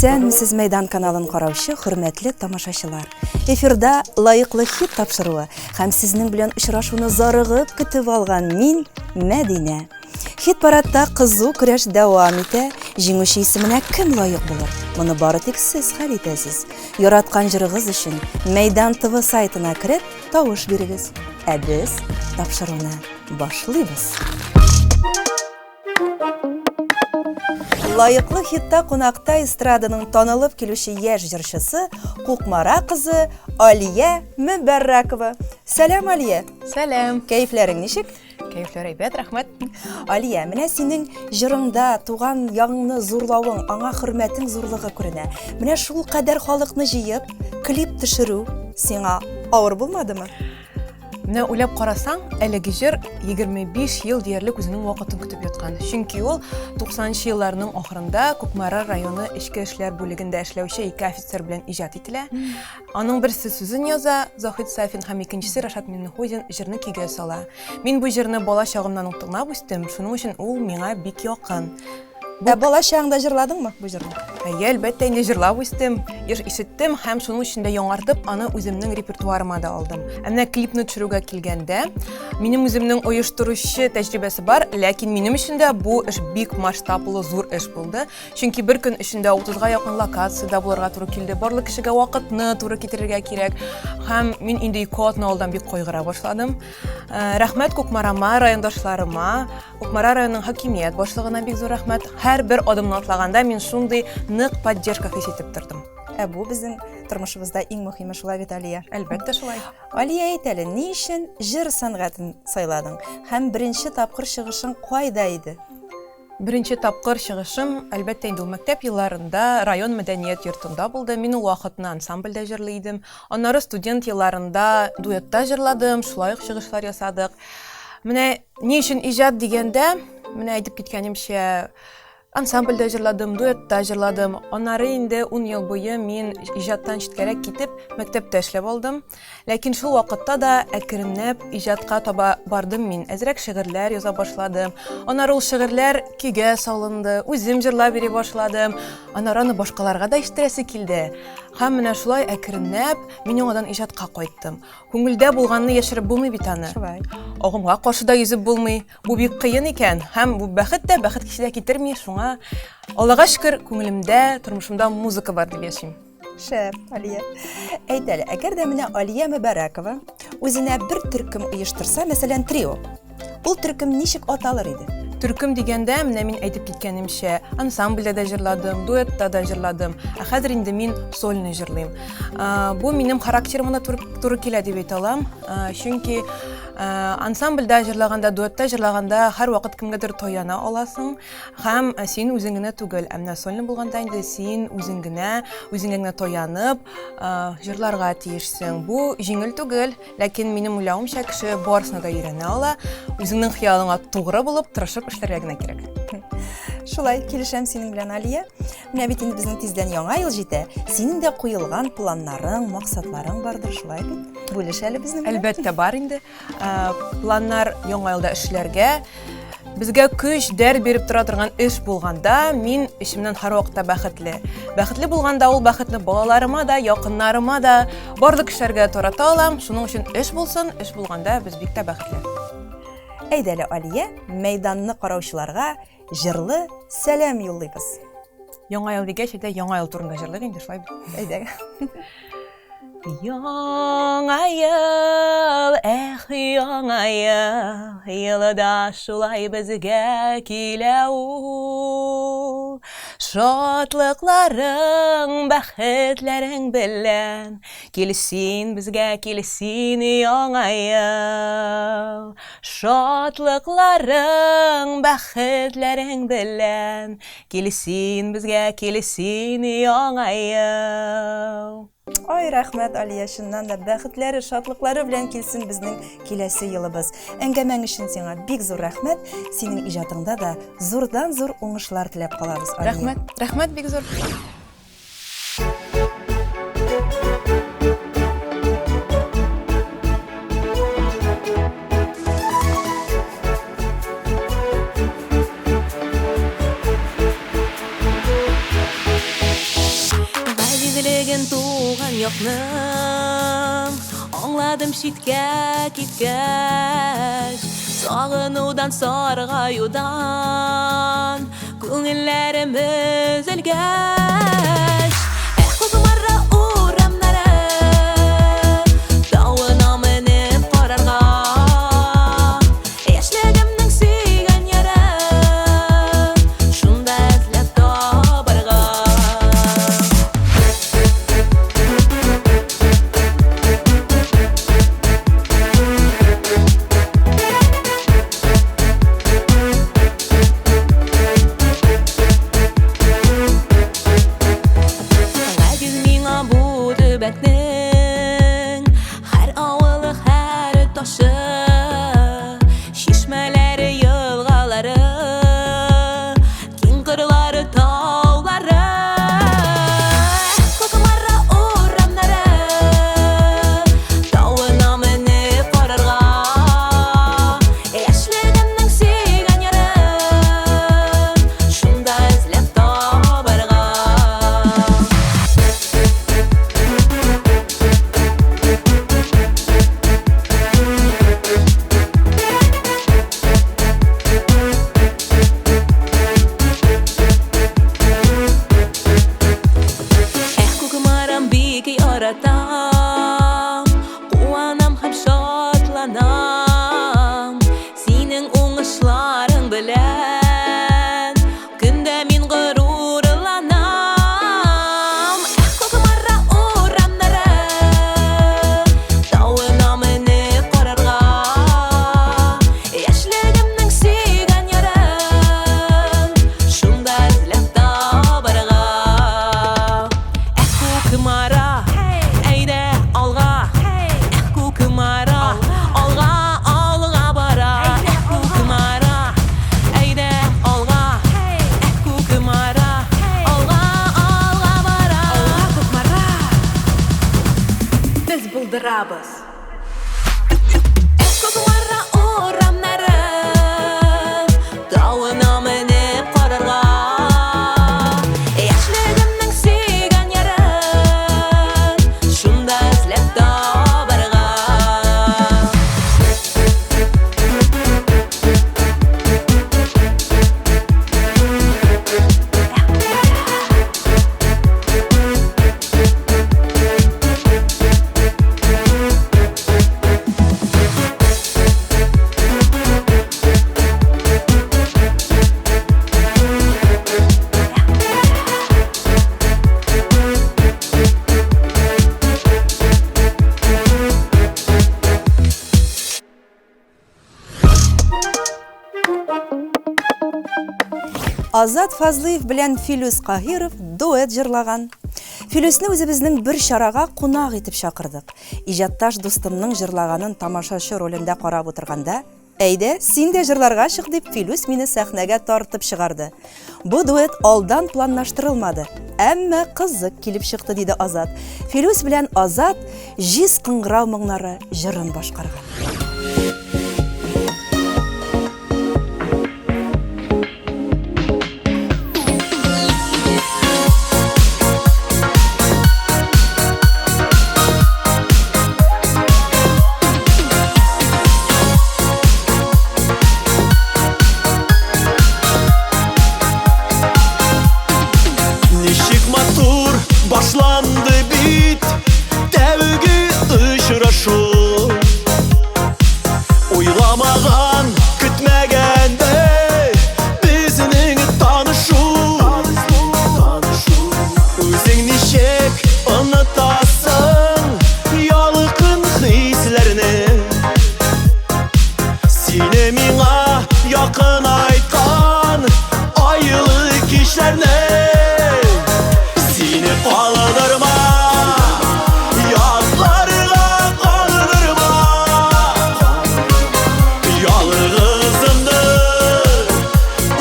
Исәнмесез, Мәйдан каналын караучы хөрмәтле тамашачылар. Эфирда лаеклы хит тапшыруы һәм сезнең белән очрашуны зарыгып көтеп алган мин, Мәдинә. Хит-парадта кызу көрәш дәвам итә. Җиңүче исеменә кем лаек булыр? Моны бары тик сез хәл итәсез. Яраткан җырыгыз өчен Мәйдан ТВ сайтына кереп, тавыш бирегез. Ә без тапшыруны башлыйбыз. Лаеклы хитта кунакта эстраданың танылып килүче яшь җырчысы Кукмара кызы Алия Мөбәррәкова. Сәлам, Алия! Сәлам! Кәефләрең ничек? Кәефләр әйбәт, рәхмәт. Алия, менә синең җырыңда туган ягыңны зурлавың, аңа хөрмәтең зурлыгы күренә. Менә шул кадәр халыкны җыеп, клип төшерү сиңа авыр булмадымы? Менә уйлап карасаң, әлеге җыр 25 ел диярлек үзенең вакытын көтеп яткан. Чөнки ул 90 елларның ахырында Кукмара районы эчке эшләр бүлегендә эшләүче ике офицер белән иҗат ителә. Аның берсе сүзен яза, Заһид Сафин, һәм икенчесе Рашат Миннехуҗин җырны көйгә сала. Мин бу җырны бала чагымнан ук тыңлап үстем, шуның өчен ул миңа бик якын. Ә бала чагыңда җырладыңмы бу җырны? Әйе, әлбәттә, инде җырлап үстем, еш ишеттем һәм шуның өчен дә яңартып, аны үземнең репертуарыма да алдым. Ә менә клипны төшерүгә килгәндә, минем үземнең оештыручы тәҗрибәсе бар, ләкин минем өчен дә бу эш бик масштаблы зур эш булды. Чөнки бер көн эчендә 30-га якын локациядә булырга туры килде. Барлык кешегә вакытны туры китерергә кирәк. Һәм мин инде ике атна алдан бик кайгыра башладым. Э, рәхмәт Кукмарама, райондашларыма, Кукмара районының хакимият башлыгына бик зур рәхмәт. Һәрбер адымны атлаганда мин шундый нык поддержка хис итеп тордым. Ә бу безнең тормышыбызда иң мөһиме шулай бит, Алия? Әлбәттә шулай. Алия, әйт әле, ни өчен җыр сәнгатен сайладың? Һәм беренче тапкыр чыгышың кайда иде? Беренче тапкыр чыгышым, әлбәттә инде, ул мәктәп елларында район мәдәният йортында булды. Мин ул вакытны ансамбльдә җырлый идем. Аннары студент елларында дуэтта җырладым, шулай ук чыгышлар ясадык. Менә ни өчен иҗат дигәндә, менә әйтеп киткәнемчә, ансамбльдә җырладым, дуэтта җырладым. Аннары инде 10 ел буе мин иҗаттан читкәрәк китеп, мәктәптә эшләп алдым. Ләкин шул вакытта да әкренләп иҗатка таба бардым мин. Әзрәк шигырьләр яза башладым. Аннары ул шигырьләр көйгә салынды, үзем җырлап йөри башладым. Аннары аны башкаларга да ишеттерәсе килде. Һәм менә шулай әкренләп мин яңадан иҗатка кайттым. Күңелдә булганны яшереп булмый бит аны. Шулай. Агымга каршы да йөзеп булмый. Бу бик кыен икән. Һәм бу бәхет тә, бәхет кеше дә китерми. Шуңа Аллага шөкер, күңелемдә, тормышымда музыка бар дип яшим. Шәп, Алия. Әйт әле, әгәр дә менә Алия Мөбәрәкова үзенә бер төркем оештырса, мәсәлән, трио, ул төркем ничек аталыр иде? Төркем дигәндә, менә мин әйтеп киткәнемчә, ансамбльдә дә җырладым, дуэтта да җырладым. Ә хәзер инде мин сольный җырлыйм. Бу минем характерыма да туры килә дип әйтә алам. Чөнки ансамбльдә җырлаганда, дуэтта җырлаганда һәрвакыт кемгәдер таяна аласың. Һәм э, син үзең генә түгел, ә менә сольный булганда инде син үзең генә, үзеңә генә таянып, э, җырларга тиешсең. Бу җиңел түгел, ләкин минем уйлавымча, кеше барысына да өйрәнә ала. Үзеңнең хыялыңа тугры булып, тырышып эшләргә генә кирәк. Шулай, килешәм синең белән, Алия. Менә бит инде безнең тиздән яңа ел җитә. Синең дә куелган планнарың, максатларың бардыр, шулай бит? Бүлеш әле безнең белән. Әлбәттә, бар инде. Э, планнар яңа елда эшләргә. Безгә көч, дәр биреп тора торган эш булганда, мин эшемнән һәрвакытта бәхетле. Бәхетле булганда ул бәхетне балаларыма да, якыннарыма да, барлык кешеләргә тарата алам. Шуның өчен эш булсын, эш булганда без бик тә бәхетле. Әйдә әле, Алия, мәйданны караучыларга җырлы сәлам юллыйбыз. Яңа ел дигәч, әйдә яңа ел турында җырлыйк инде, шулай бит? Әйдә. Яңа ел, эх, яңа ел, елы да шулай безгә килә ул. Шатлыкларың, бәхетләрең белән кил син безгә, кил син, яңа ел. Шатлыкларың, бәхетләрең белән кил син безгә, кил син, яңа ел. Ай, рәхмәт, Алия, чыннан да бәхетләре, шатлыклары белән килсен безнең киләсе елыбыз. Әңгәмәң өчен сиңа бик зур рәхмәт. Синең иҗатыңда да зурдан-зур уңышлар теләп калабыз, Алия. Рәхмәт, рәхмәт бик зур. Ераклыкның аңладым читкә киткәч, Сагынудан, саргаюдан күңелләрем өзелгәч. Эх, Кукмара урамнары, тавына менеп карарга, Яшьлегемнең сөйгән ярын шунда эзләп табарга. Газиз миңа бу төбәкнең һәр авылы, һәр ташы, чишмәләре, елгалары, киң кырлары, таулары. Кукмара урамнары, тавына менеп карарга, Яшьлегемнең сөйгән ярын шунда эзләп табарга. Эх, Кукмарам бик яратам, куанам һәм шатланам Синең уңышларың белән көндә мин горурланам. Эх, Кукмара урамнары, тавына менеп карарга, Яшьлегемнең сөйгән ярын шунда эзләп табарга. Эх, Кукмара, әйдә алга, Эх, Кукмара, алга, алга бара. Эх, Кукмара, әйдә алга, Эх, Кукмара, алга, алга бара. Алга, Кукмара! Без булдырабыз! Эх, Кукмара урамнары, тавына менеп карарга, Яшьлегемнең сөйгән ярын шунда эзләп табарга. Азат Фазлыев белән Филүс Каһиров дуэт җырлаган. Филүсне үзебезнең бер чарага кунак итеп чакырдык. Иҗатташ дустымның җырлаганын тамашачы ролендә карап утырганда, Әйдә, син дә җырларга чык, дип Филүс мине сәхнәгә тартып чыгарды. Бу дуэт алдан планлаштырылмады, әмма кызык килеп чыкты, диде Азат. Филүс белән Азат Җиз кыңгырау моңнары җырын башкарган. Ничек матур башланды бит тәүге очрашу. Уйламаган, көтмәгәндә безнең танышу. Үзең ничек онытасың ялкын хисләрне? Сине миңа якынайткан айлы кичләрне. Сине калдырма, ятларга калдырма. Ялгызымны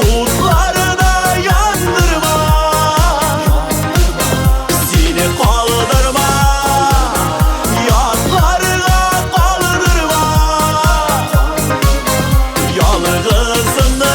утларда яндырма. Сине калдырма, ятларга калдырма. Ялгызымны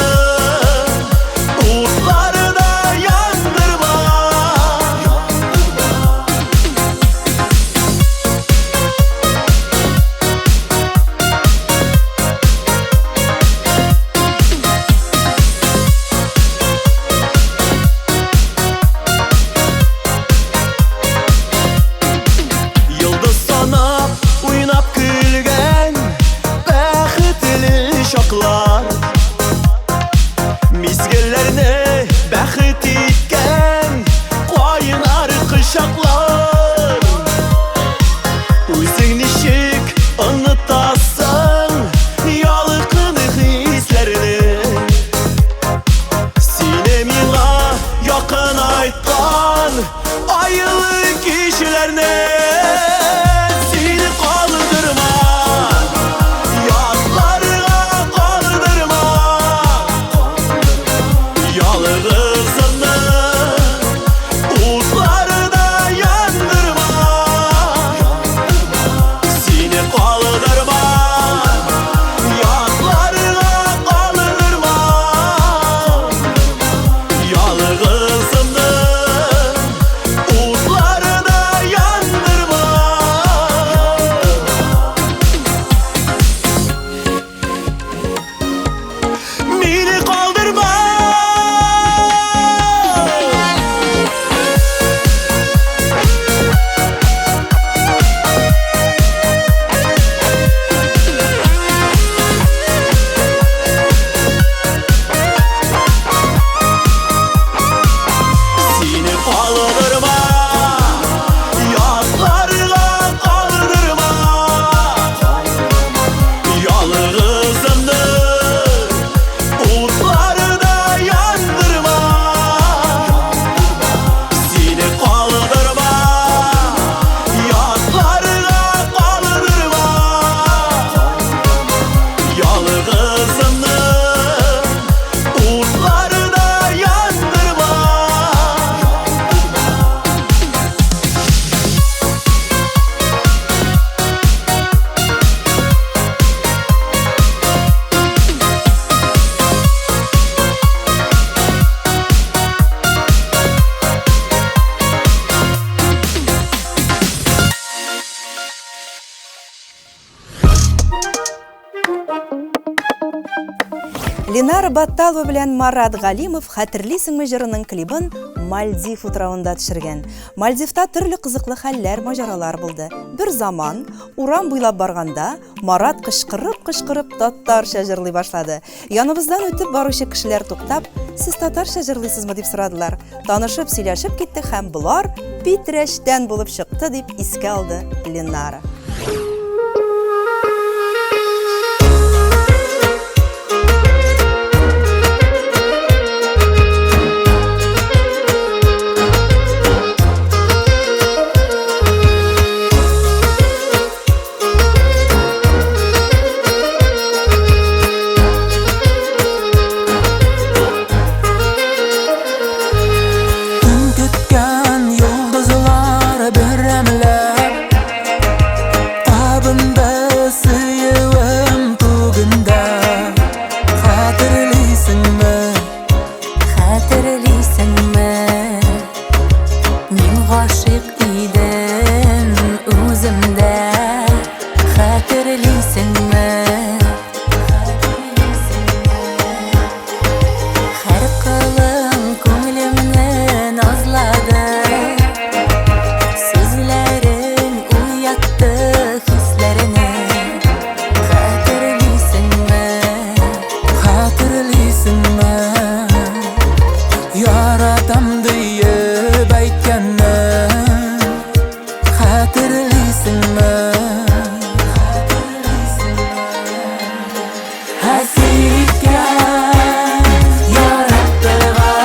чаклар. Мизгелләрне бәхет иткән кайнар кочаклар. Үзең ничек онытасың ялкын хисләрне? Сине миңа якынайткан айлы кичәләрне. Сине калдырма, ятларга калдырма. Ялгызымны утларда яндырма. Сине калдырма, ятларга калдырма. Ялгызымны утларда яндырма. Мине калдырма. Сине калдырма, ятларга калдырма. Ялгызымны утларда яндырма. Сине калдырма, ятларга калдырма. Ялгызымны утларда яндырма. Ленара Батталова белән Марат Галимов «Хәтерлисеңме» җырының клибын Мальдив утравында төшергән. Мальдивта төрле кызыклы хәлләр, маҗаралар булды. Бер заман урам буйлап барганда Марат кычкырып-кычкырып татарча җырлый башлады. Яныбыздан үтеп баручы кешеләр туктап, «Сез татарча җырлыйсызмы?» дип сорадылар. Танышып, сөйләшеп киттек һәм болар Питрәчтән булып чыкты дип искә алды Ленара. Төн көткән йолдызлар берәмләп Табынды сөюем түгендә. Хәтерлисеңме? Хәтерлисеңме? Мин гашыйк идем үземдә. Хәтерлисеңме? Һәр кылың күңелемне назлады. Сүзләрең уятты хисләрне. Хәтерлисеңме? Хәтерлисеңме? Яратам диеп әйткәнне. Хәтерлисеңме? Әсир иткән, яраттырган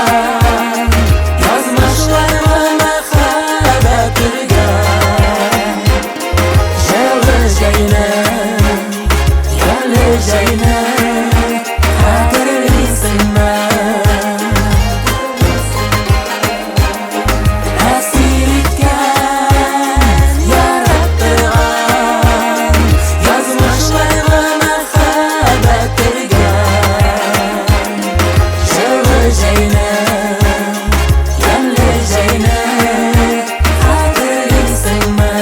язмышларга мәхәббәт өргән. Җылы җәйне, ямьле җәйне хәтерлисеңме? Әсир иткән, яраттырган язмышларга мәхәббәт өргән. Җылы җәйне, ямьле җәйне хәтерлисеңме?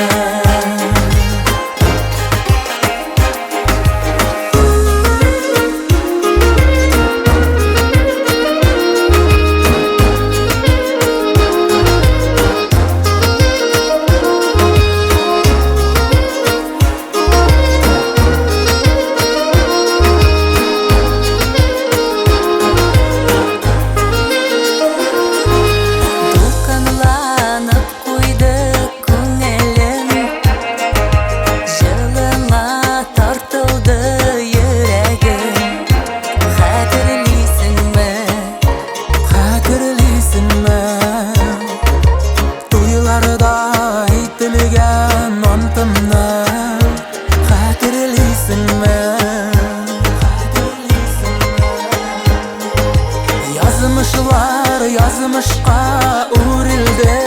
Язмышка үрелде.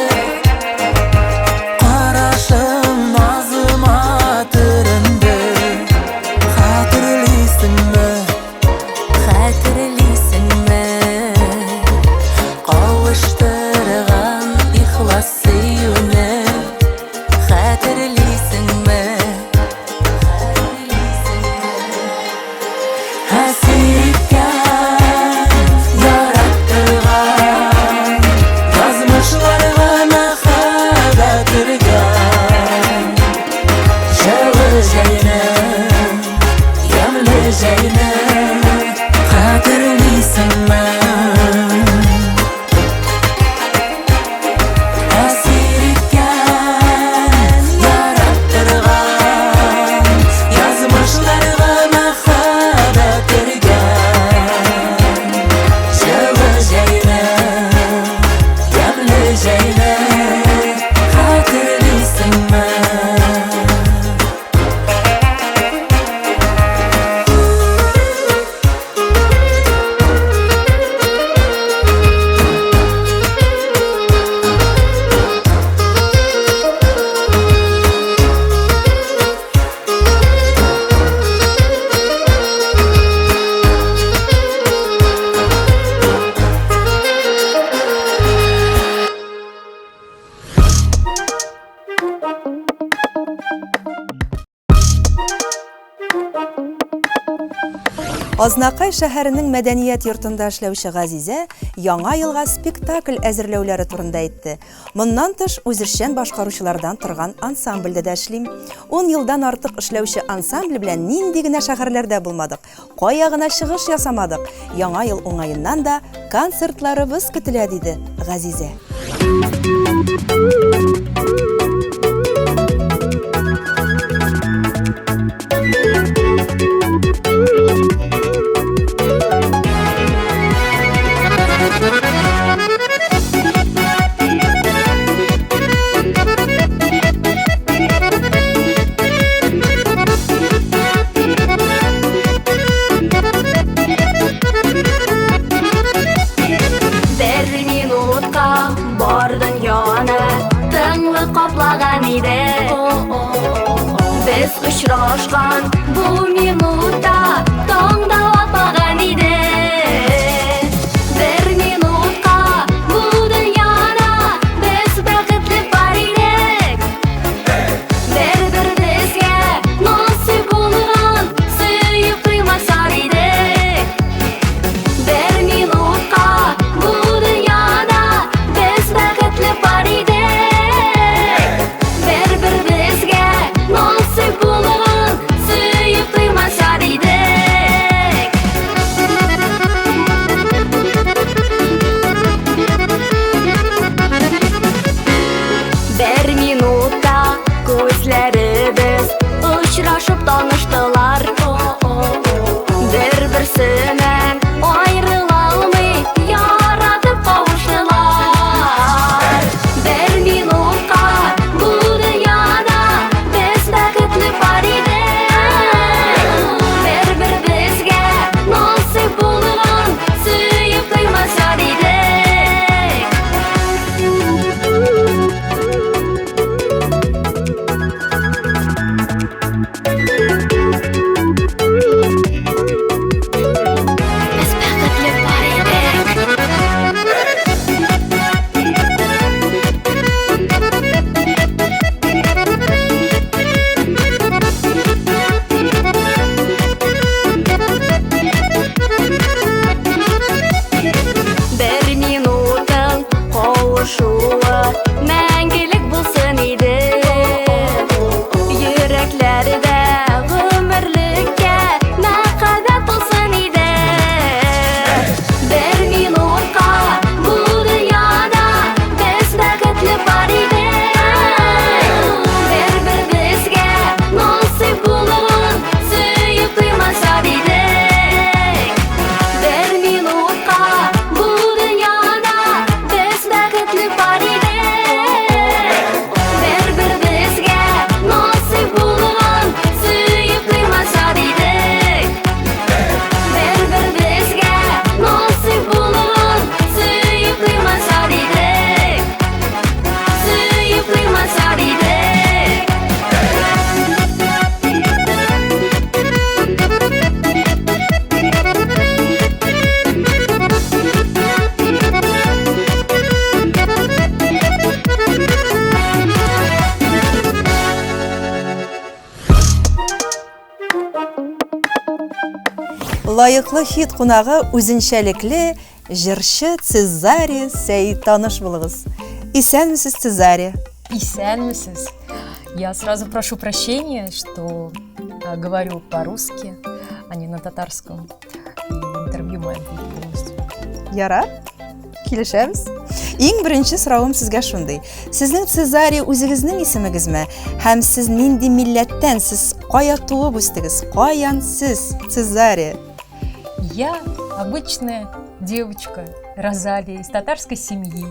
Карашың назыма төренде. Хәтерлисеңме? Хәтерлисеңме? Кавыштырган ихлас сөюне. Хәтерлисеңме? Әсир иткән, яраттырган, язмышларга мәхәббәт өргән. Җылы җәйне, ямьле җәйне хәтерлисеңме? Әсир иткән, яраттырган, язмышларга мәхәббәт өргән. Җылы җәйне, ямьле җәйне хәтерлисеңме? Азнакай шәһәренең мәдәният йортында эшләүче Газизә яңа елга спектакль әзерләүләре турында әйтте. Моннан тыш, үзешчән башкаручылардан торган ансамбльдә дә эшлим. 10 елдан артык эшләүче ансамбль белән нинди генә шәһәрләрдә булмадык, кая гына чыгыш ясамадык. Яңа ел уңаеннан да концертларыбыз көтелә, диде Газизә. Бер минутка бар дөньяны тынлык каплаган иде. Без очрашкан бу минутта таң да атмаган иде. Бер минутка бу дөньяда без бәхетле пар идек. Бер-беребезгә насыйп булган сөеп туймасар идек. Бер минутка бу дөньяда без бәхетле пар идек. Бер-беребезгә насыйп булган Лаеклы хит кунагы үзенчәлекле җырчы Цезария Сәид таныш булыгыз. Исәнмесез, Цезария. Исәнмесез. Я сразу прошу прощения, что э, говорю по-русски, а не на татарском. И интервью мое будет полностью. Ярар, килешәбез. Иң беренче соравым сезгә шундый. Сезнең Цезария үзегезнең исемегезме? Һәм сез нинди милләттән? Сез кая туып үстегез? Каян сез, Цезария? Я обычная девочка Розалия из татарской семьи.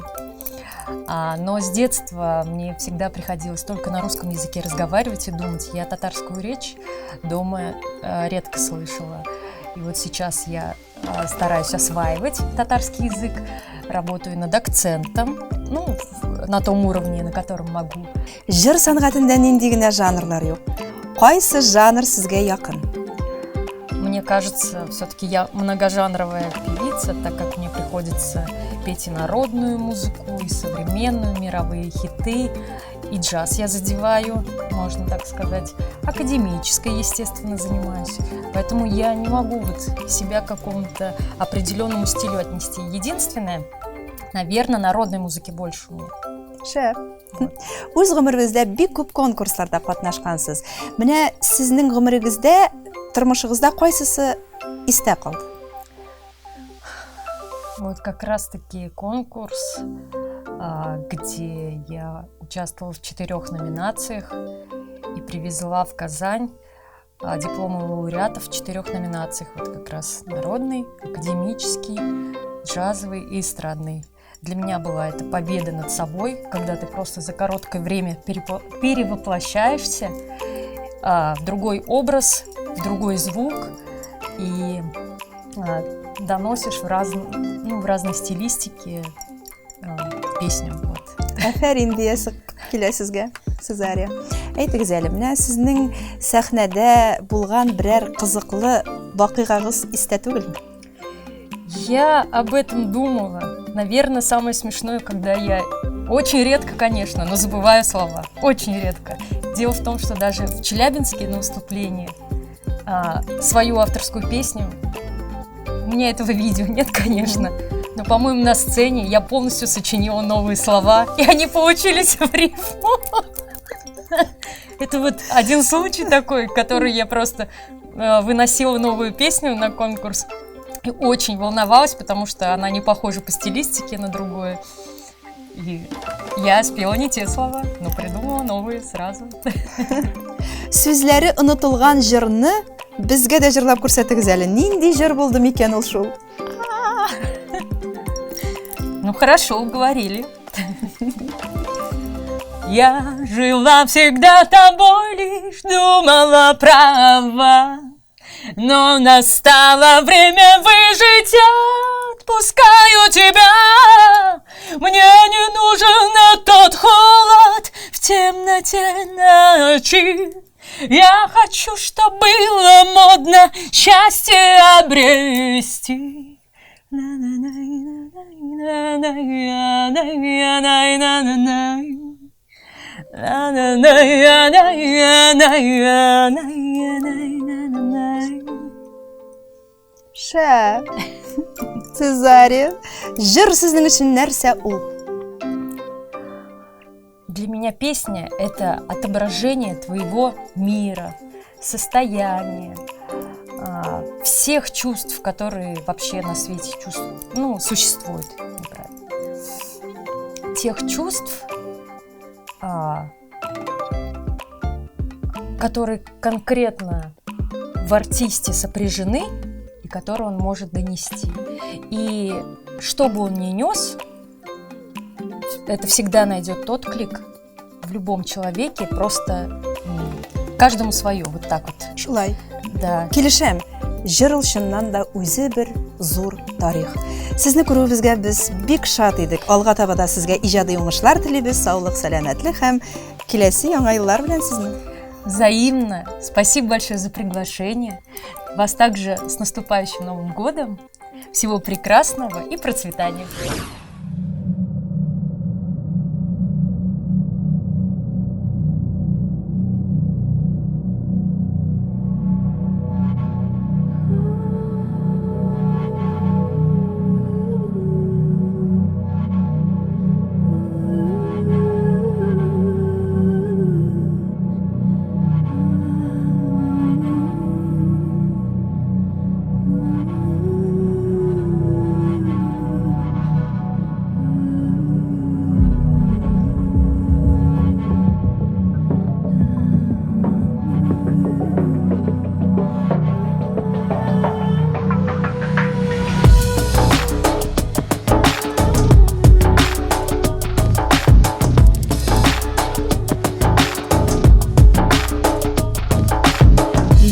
А, но с детства мне всегда приходилось только на русском языке разговаривать и думать. Я татарскую речь дома э, редко слышала. И вот сейчас я э, стараюсь осваивать татарский язык, работаю над акцентом, ну, на том уровне, на котором могу. Җыр сәнгатендә нинди генә жанрлар юк. Кайсы жанр сезгә якын? Мне кажется, все-таки я многожанровая певица, так как мне приходится петь и народную музыку, и современную, мировые хиты, и джаз я задеваю, можно так сказать. Академической, естественно, занимаюсь. Поэтому я не могу вот себя к какому-то определенному стилю отнести. Единственное, наверное, народной музыки больше у меня. Шәп. Үз гомерегездә бик күп конкурсларда катнашкансыз. Менә сезнең гомерегездә, тормышыгызда кайсысы истә калды? Вот как раз-таки конкурс, а, где я участвовала в четырех номинациях и привезла в Казань а, дипломы лауреатов в четырех номинациях. Вот как раз народный, академический, джазовый и эстрадный. Для меня была это победа над собой, когда ты просто за короткое время перевоплощаешься а, в другой образ, в другой звук и а, доносишь в, раз, ну, в разной стилистике а, песню. Вот. Афәрин диясе килә сезгә, Цезария. Әйтегез әле, менә сезнең сәхнәдә булган берәр кызыклы вакыйгагыз истә түгелме? Я об этом думала. Наверное, самое смешное, когда я очень редко, конечно, но забываю слова. Очень редко. Дело в том, что даже в Челябинске на выступлении а, свою авторскую песню, у меня этого видео нет, конечно, но, по-моему, на сцене я полностью сочинила новые слова, и они получились в рифму. Это вот один случай такой, который я просто э, выносила новую песню на конкурс. И очень волновалась, потому что она не похожа по стилистике на другую. И я спела не те слова, но придумала новые сразу. Сүзләре онытылган җырны безгә дә җырлап күрсәтегез әле. Нинди җыр булды микән ул шул? Ну хорошо, уговорили. Я жила всегда тобой, лишь думала права. Но настало время выжить, отпускаю тебя. Мне не нужен тот холод в темноте ночи. Я хочу, чтобы было модно счастье обрести. Шәп. Цезария. Җыр сезнең өчен нәрсә ул? Для меня песня – это отображение твоего мира, состояния, а, всех чувств, которые вообще на свете чувств, ну, существуют. Неправильно. Тех чувств, а, которые конкретно в артисте сопряжены и которые он может донести. И что бы он ни нес, это всегда найдет отклик в любом человеке, просто каждому свое, вот так вот. Шулай. Да. Килешәм. Җыр ул чыннан да үзе бер зур тарих. Сезне күрүебезгә без бик шат идек. Алга таба да сезгә иҗади уңышлар телибез, саулык, сәламәтлек һәм киләсе яңа еллар белән сезне. Взаимно. Спасибо большое за приглашение. Вас также с наступающим Новым годом. Всего прекрасного и процветания.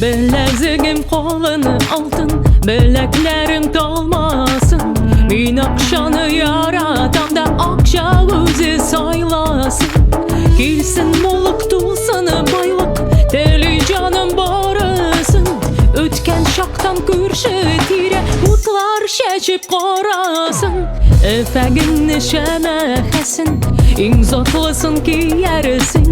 Беләзегем калын алтын, беләкләрем талмасын. Мин акчаны яратам да, акча үзе сайласын. Килсен муллык, тулсын байлык, тели җаным барысын. Үткән чактан күрше тирә утлар чәчеп карасын. Ефәгеңне шәмәхәсен, иң затлысын киярсең.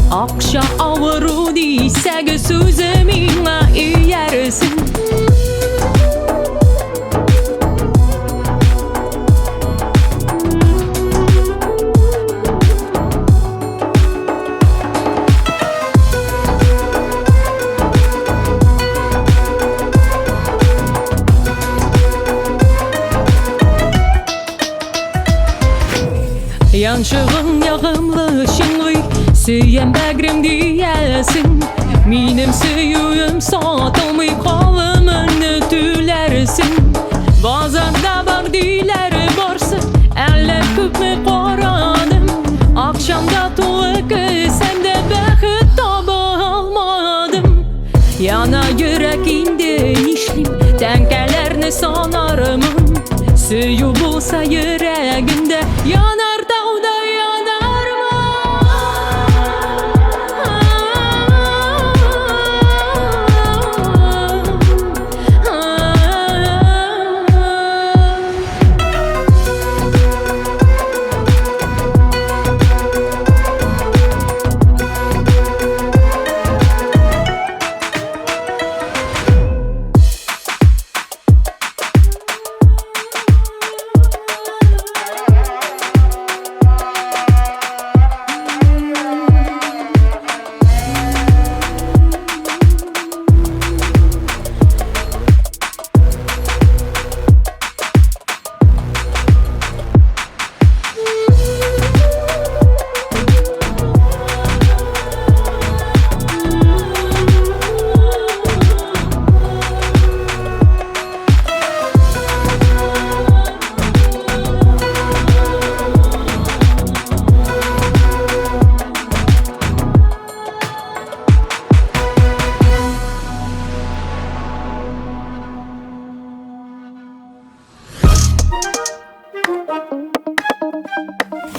Акча авыру дисәгез, үзе миңа иярсен. Янчыгың ягымлы чыңлый, сөям бәгрем диясең. Минем сөюем сатылмый, калымыңны түләрсең. Базарда бар диләр барсы, әллә күпме карадым. Акчам да тулы кесәмдә, бәхет таба алмадым. Яна йөрәк инде нишлим, тәңкәләрне санармын. Сөю булса йөрәгемдә, янар тауда янармын.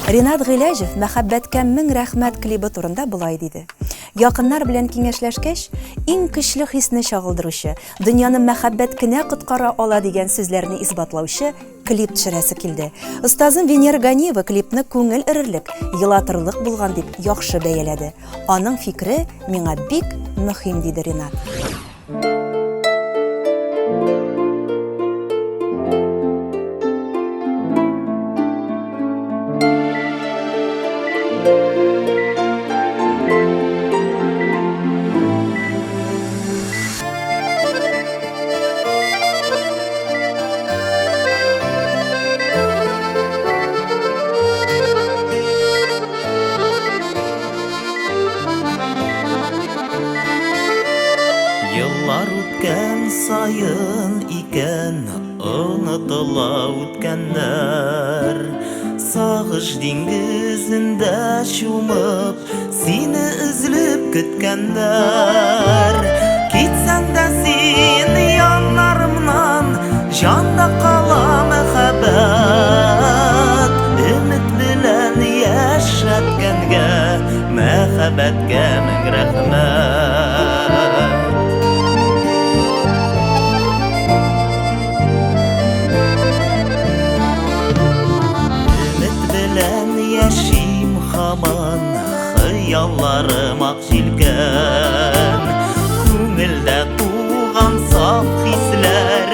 Ринат Гыйләҗев Мәхәббәткә мең рәхмәт клибы турында болай диде. Якыннар белән киңәшләшкәч, иң көчле хисне чагылдыручы, дөньяны мәхәббәт кенә коткара ала дигән сүзләрне исбатлаучы клип төшерәсе килде. Остазым Венера Ганиева клипны күңел өрерлек, елатырлык булган дип яхшы бәяләде. Аның фикере миңа бик мөһим, диде Ринат. Еллар үткән саен икән онытыла үткәннәр. Сагыш диңгезендә чумып, сине өзлеп көткәннәр. Китсәң дә син яннарымнан, җанда кала мәхәббәт. Өмет белән яшәткәнгә, мәхәббәткә мең рәхмәт. Өмет белән яшим һаман, хыялларым ак җилкән. Күңелдә туган саф хисләр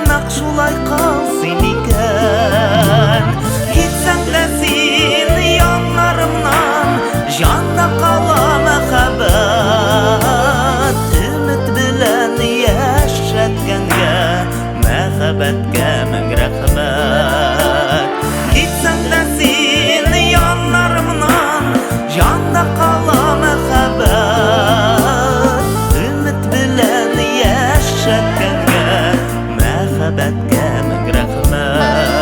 нәкъ шулай калсын икән. Китсәң дә син яннарымнан, җанда кала мәхәббәт. Өмет белән яшәткәнгә, мәхәббәткә мең рәхмәт. Китсәң дә син яннарымнан, җанда кала мәхәббәт. Өмет белән яшәткәнгә, мәхәббәткә мең рәхмәт.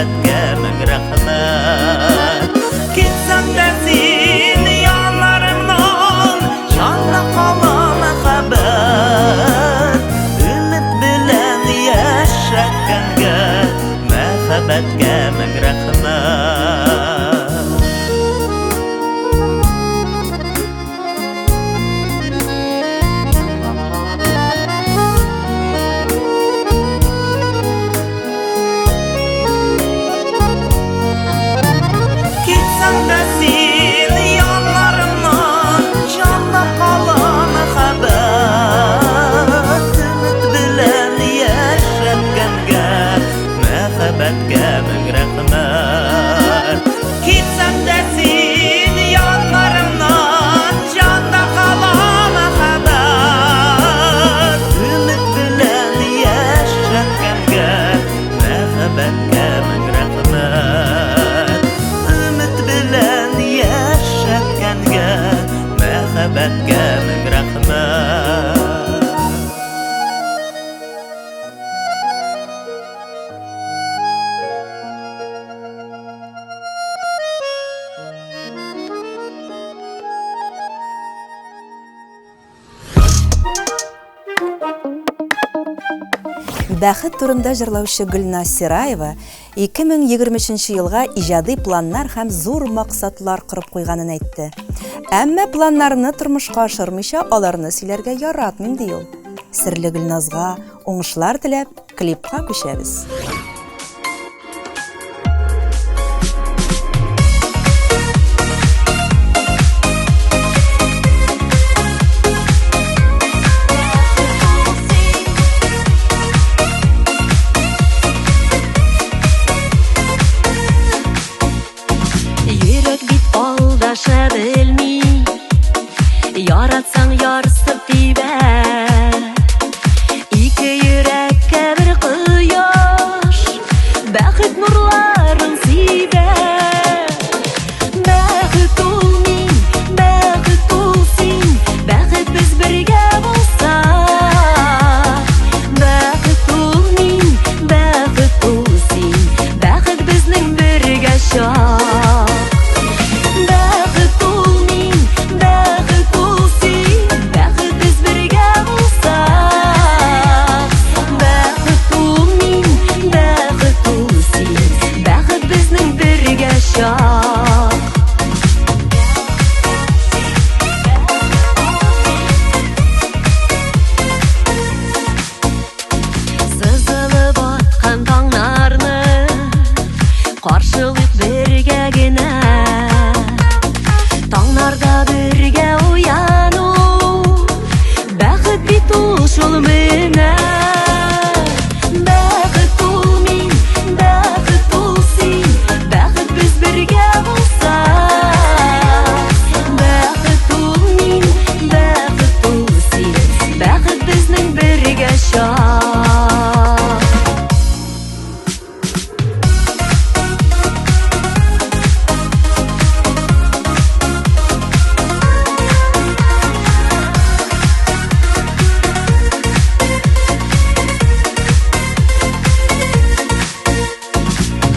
Мәхәббәткә мең рәхмәт. Китсәң дә син яннарымнан, җанда кала мәхәббәт. Өмет белән яшәткәнгә, мәхәббәткә мең рәхмәт. Китсәң дә син яннарымнан, җанда кала мәхәббәт. Өмет белән яшәткәнгә, мәхәббәткә мең рәхмәт. Китсәң дә син яннарымнан, җанда кала мәхәббәт. Өмет белән яшәткәнгә, мәхәббәткә мең рәхмәт. Өмет белән яшәткәнгә, мәхәббәткә мең рәхмәт. Бәхет турында җырлаучы Гөлназ Сираева 2023 елга иҗади планнар һәм зур максатлар корып куйганын әйтте. Әмма планнарны тормышка ашырмыйча аларны сөйләргә яратмыйм, ди ул. Серле Гөлназга уңышлар теләп, клипка күчәбез. Йөрәк бит алдаша белми, Яратсаң ярсып тибә. Ике йөрәккә бер кояш, Бәхет нурларын сибә. Бәхет ул мин, бәхет ул син, Бәхет без бергә булсак. Бәхет ул мин, бәхет ул син, Бәхет безнең бергә чак. Бәхет ул мин, бәхет ул син, Бәхет без бергә булсак. Бәхет ул мин, бәхет ул син, Бәхет безнең бергә чак. Сызылып аткан таңнарны каршылыйк бергә генә. Таңнарда бергә уяну, бәхет бит ул шул менә. Бәхет ул мин, бәхет ул син, бәхет без бергә булсак. Бәхет ул мин, бәхет ул син, бәхет безнең бергә чак.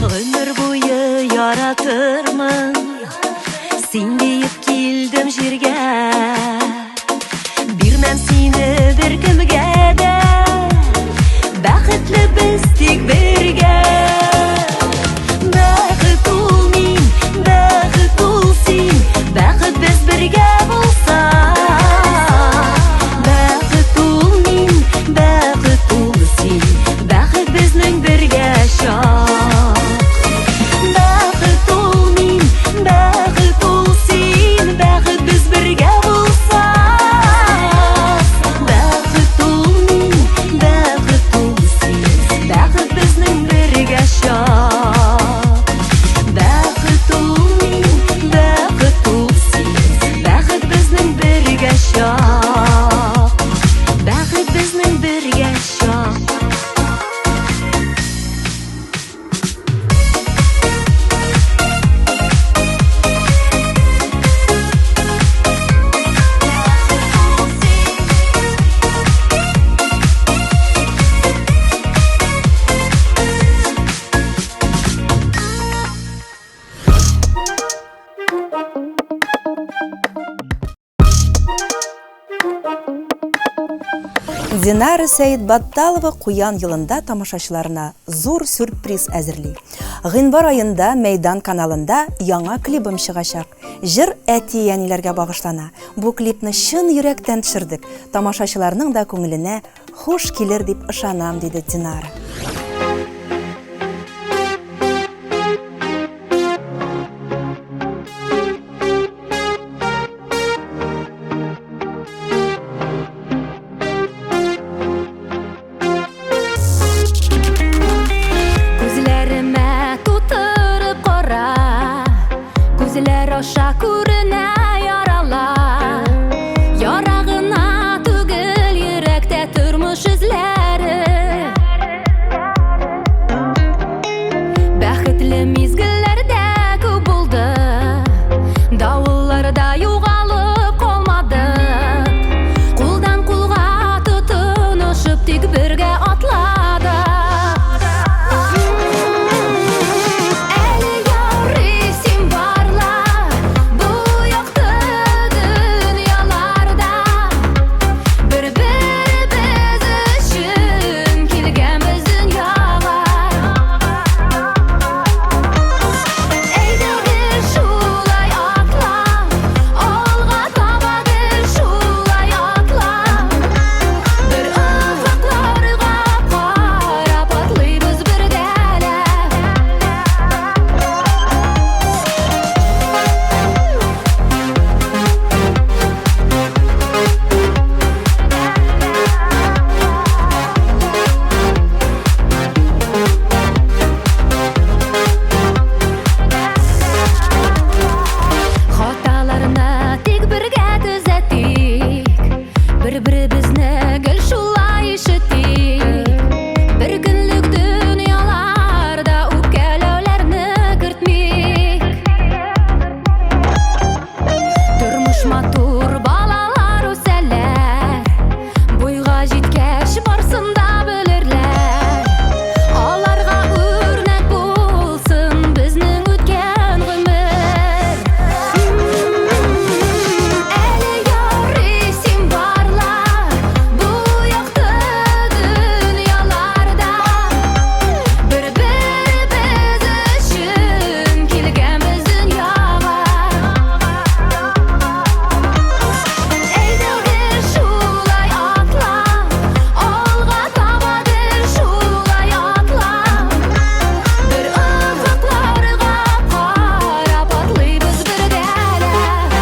Гомер буе яратырмын, син диеп килдем җиргә. Бирмәм сине беркемгә дә, бәхетле без тик бергә. Бәхет ул мин, бәхет ул син, бәхет без бергә булсак. Бәхет ул мин, бәхет ул син, бәхет безнең бергә чак. Бәхет ул мин, бәхет ул син, бәхет без бергә булсак. Бәхет ул мин, бәхет ул син, бәхет безнең Динара Сәетбатталова Куян елында тамашачыларына зур сюрприз әзерли. Гыйнвар аенда Мәйдан каналында яңа клибым чыгачак. Җыр әти-әниләргә багышлана. Бу клипны чын йөрәктән төшердек. Тамашачыларның да күңеленә хуш килер дип ышанам, диде Динара. Күзләремә тутырып кара, Күзләр аша күренә яралар. Яра гына түгел, йөрәктә тормыш эзләре. Бәхетле мизгелләр дә күп булды, Давылларда югалып калмадык. Кулдан кулга тотынышып тик бергә атладык. Әле ярый син барла бу якты дөньяларда. Бер-беребез өчен килгәнбез дөньяга. Әйдә гел шулай атла, алга таба гел шулай атла. Бер офыкларга карап атлыйбыз бергәләп. Хаталарны тик бергә төзәтик, Бер-беребезне гел шулай ишетик. Бер көнлек дөньяларда үпкәләүләрне кертмик. Тормыш матур, балалар үсәләр, Буйга җиткәч барсын да белерләр. Аларга үрнәк булсын безнең үткән гомер. Әле ярый син барла бу якты дөньяларда. Бер-беребез өчен килгәнбез дөньяга. Әйдә гел шулай атла, алга таба гел шулай атла. Бер офыкларга карап атлыйбыз бергәләп.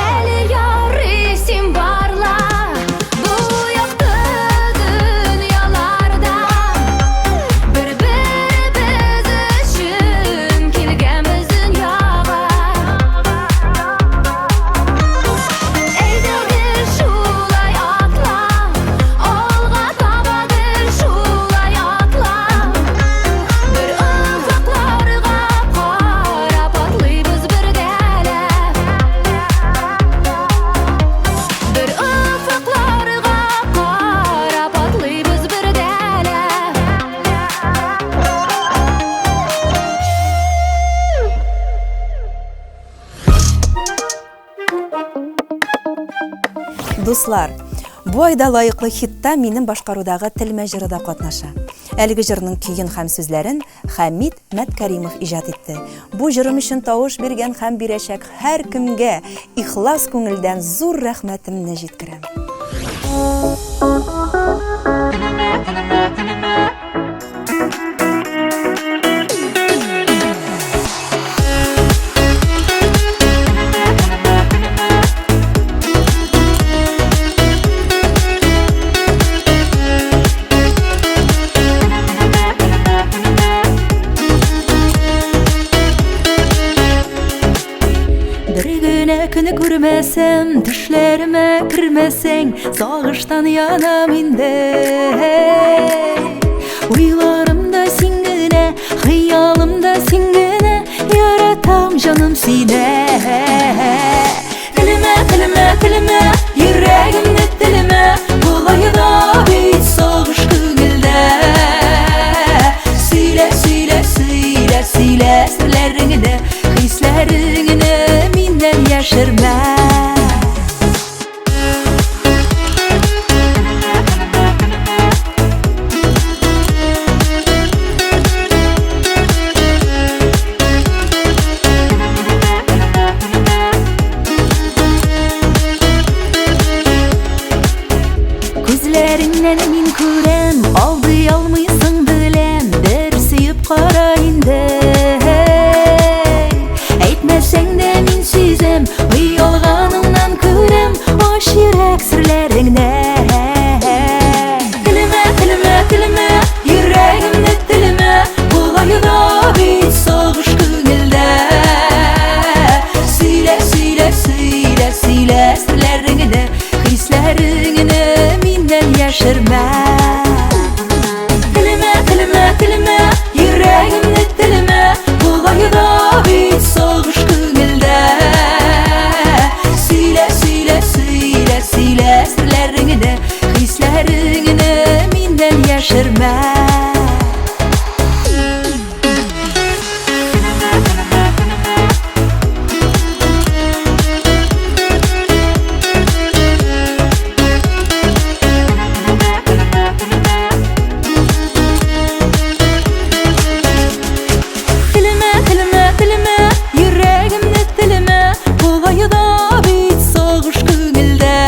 Әле ярый син барла бу якты дөньяларда. Бер-беребез өчен килгәнбез дөньяга. Әйдә гел шулай атла, алга таба гел шулай атла. Бер офыкларга карап атлыйбыз бергәләп. Бер офыкларга карап атлыйбыз бергәләп. Дуслар, бу айда лаеклы хитта минем башкарудагы Телмә җыры да катнаша. Әлеге җырның көен һәм сүзләрен Хәмит Мәткәримов иҗат итте. Бу җырым өчен тавыш биргән һәм бирәчәк һәркемгә ихлас күңелдән зур рәхмәтемне җиткерәм. Бер генә көн күрмәсәм, төшләремә кермәсәң, сагыштан янам инде. Уйларымда син генә, хыялымда син генә, яратам җаным сине. Телемә, телемә, телемә, йөрәгемне телемә, болай да бит. сөйлә серләреңне, хисләреңне миннән яшермә. Күзләреңнән мин күрәм, алдый алмыйсың беләм, бер сөеп кара инде. Әйтмәсәң дә мин сизәм, оялганыңнан күрәм, ач йөрәк серләреңне. Телемә, телемә, телемә, йөрәгемне телемә, болай да бит сагыш күңелдә. Сөйлә, сөйлә, сөйлә, сөйлә серләреңне, хисләреңне миннән яшермә. Телемә, телемә, телемә, йөрәгемне телемә, болай да бит сагыш күңелдә. Сөйлә, сөйлә, сөйлә, сөйлә серләреңне, хисләреңне миннән яшермә. Телемә, телемә, телемә, йөрәгемне телемә, болай да бит сагыш күңелдә.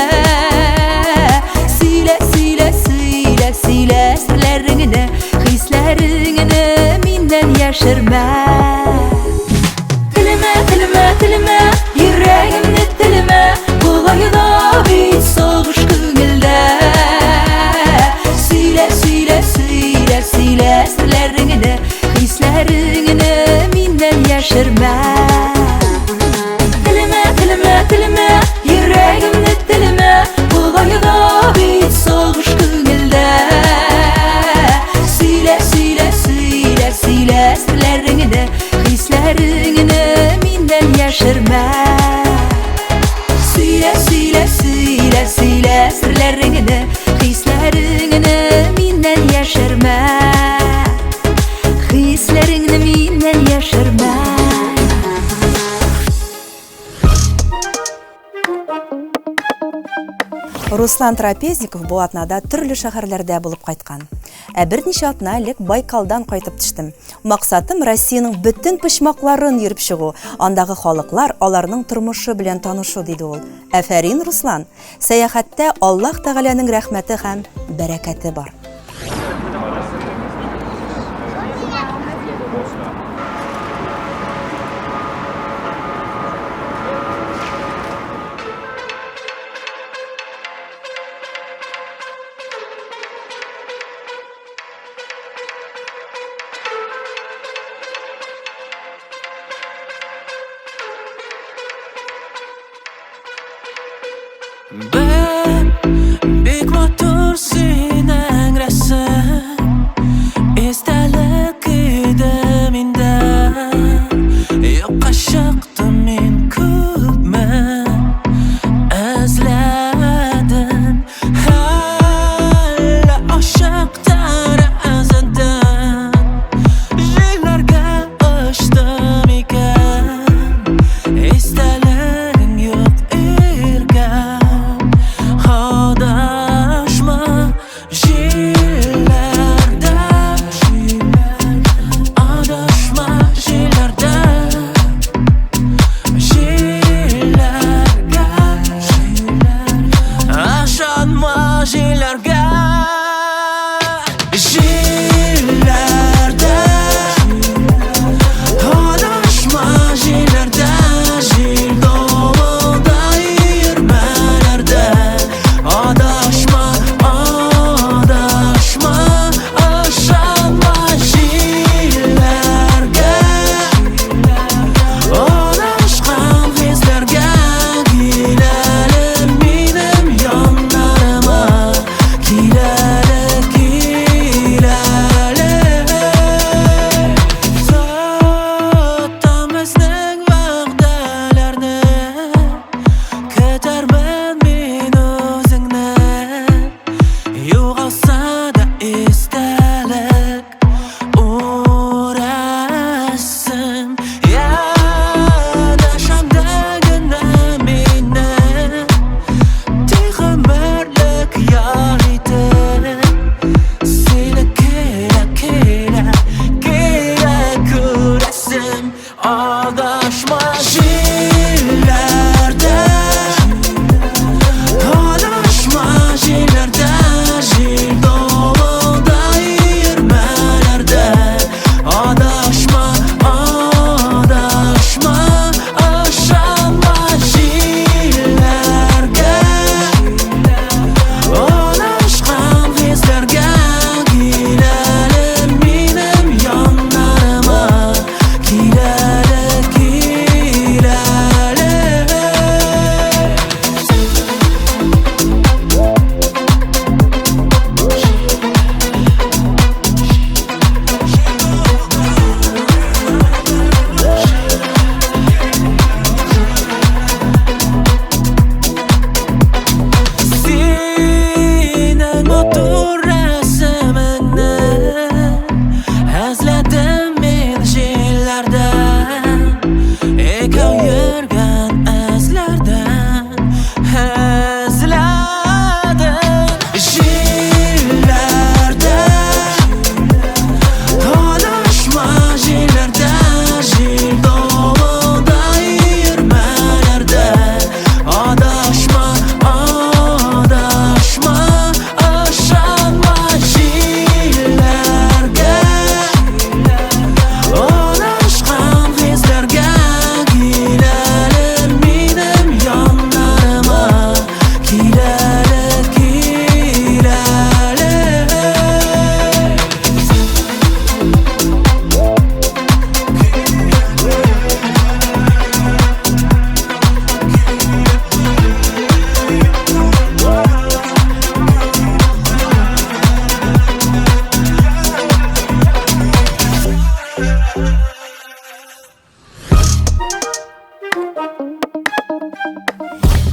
Сөйлә, сөйлә, сөйлә, сөйлә серләреңне, хисләреңне миннән яшермә. Телемә, телемә, телемә, йөрәгемне телемә, болай да бит сагыш күңелдә. Сөйлә, сөйлә, сөйлә, сөйлә серләреңне, хисләреңне миннән яшермә. Телемә, телемә, телемә, йөрәгемне телемә, болай да бит сагыш күңелдә. Сөйлә, сөйлә, сөйлә, сөйлә серләреңне, хисләреңне миннән яшермә. Сөйлә, сөйлә, сөйлә, сөйлә серләреңне, хисләреңне миннән яшермә. Хисләреңне миннән яшермә. Руслан Трапезников бу атнада төрле шәһәрләрдә булып кайткан. Ә берничә атна элек Байкалдан кайтып төштем. Максатым Россиянең бөтен почмакларын йөреп чыгу, андагы халыклар, аларның тормышы белән танышу, диде ул. Афәрин, Руслан! Сәяхәттә Аллаһ Тәгаләнең рәхмәте һәм бәрәкәте бар. Бер бик матур синең рәсем Истәлек иде миндә Юкка чыкты мин күпме Эзләдем Әллә ачык тәрәзәдән Җилләргә очтым икән Истәлегең юк иркәм.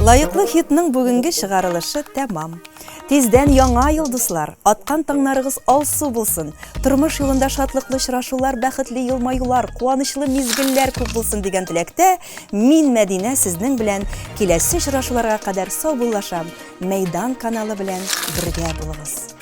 Лаеклы хитның бүгенге чыгарылышы тәмам. Тиздән яңа ел, дуслар! Аткан таңнарыгыз алсу булсын! Тормыш юлында шатлыклы очрашулар, бәхетле елмаюлар, куанычлы мизгелләр күп булсын дигән теләктә, мин, Мәдинә, сезнең белән киләсе очрашуларга кадәр саубуллашам. Мәйдан каналы белән бергә булыгыз!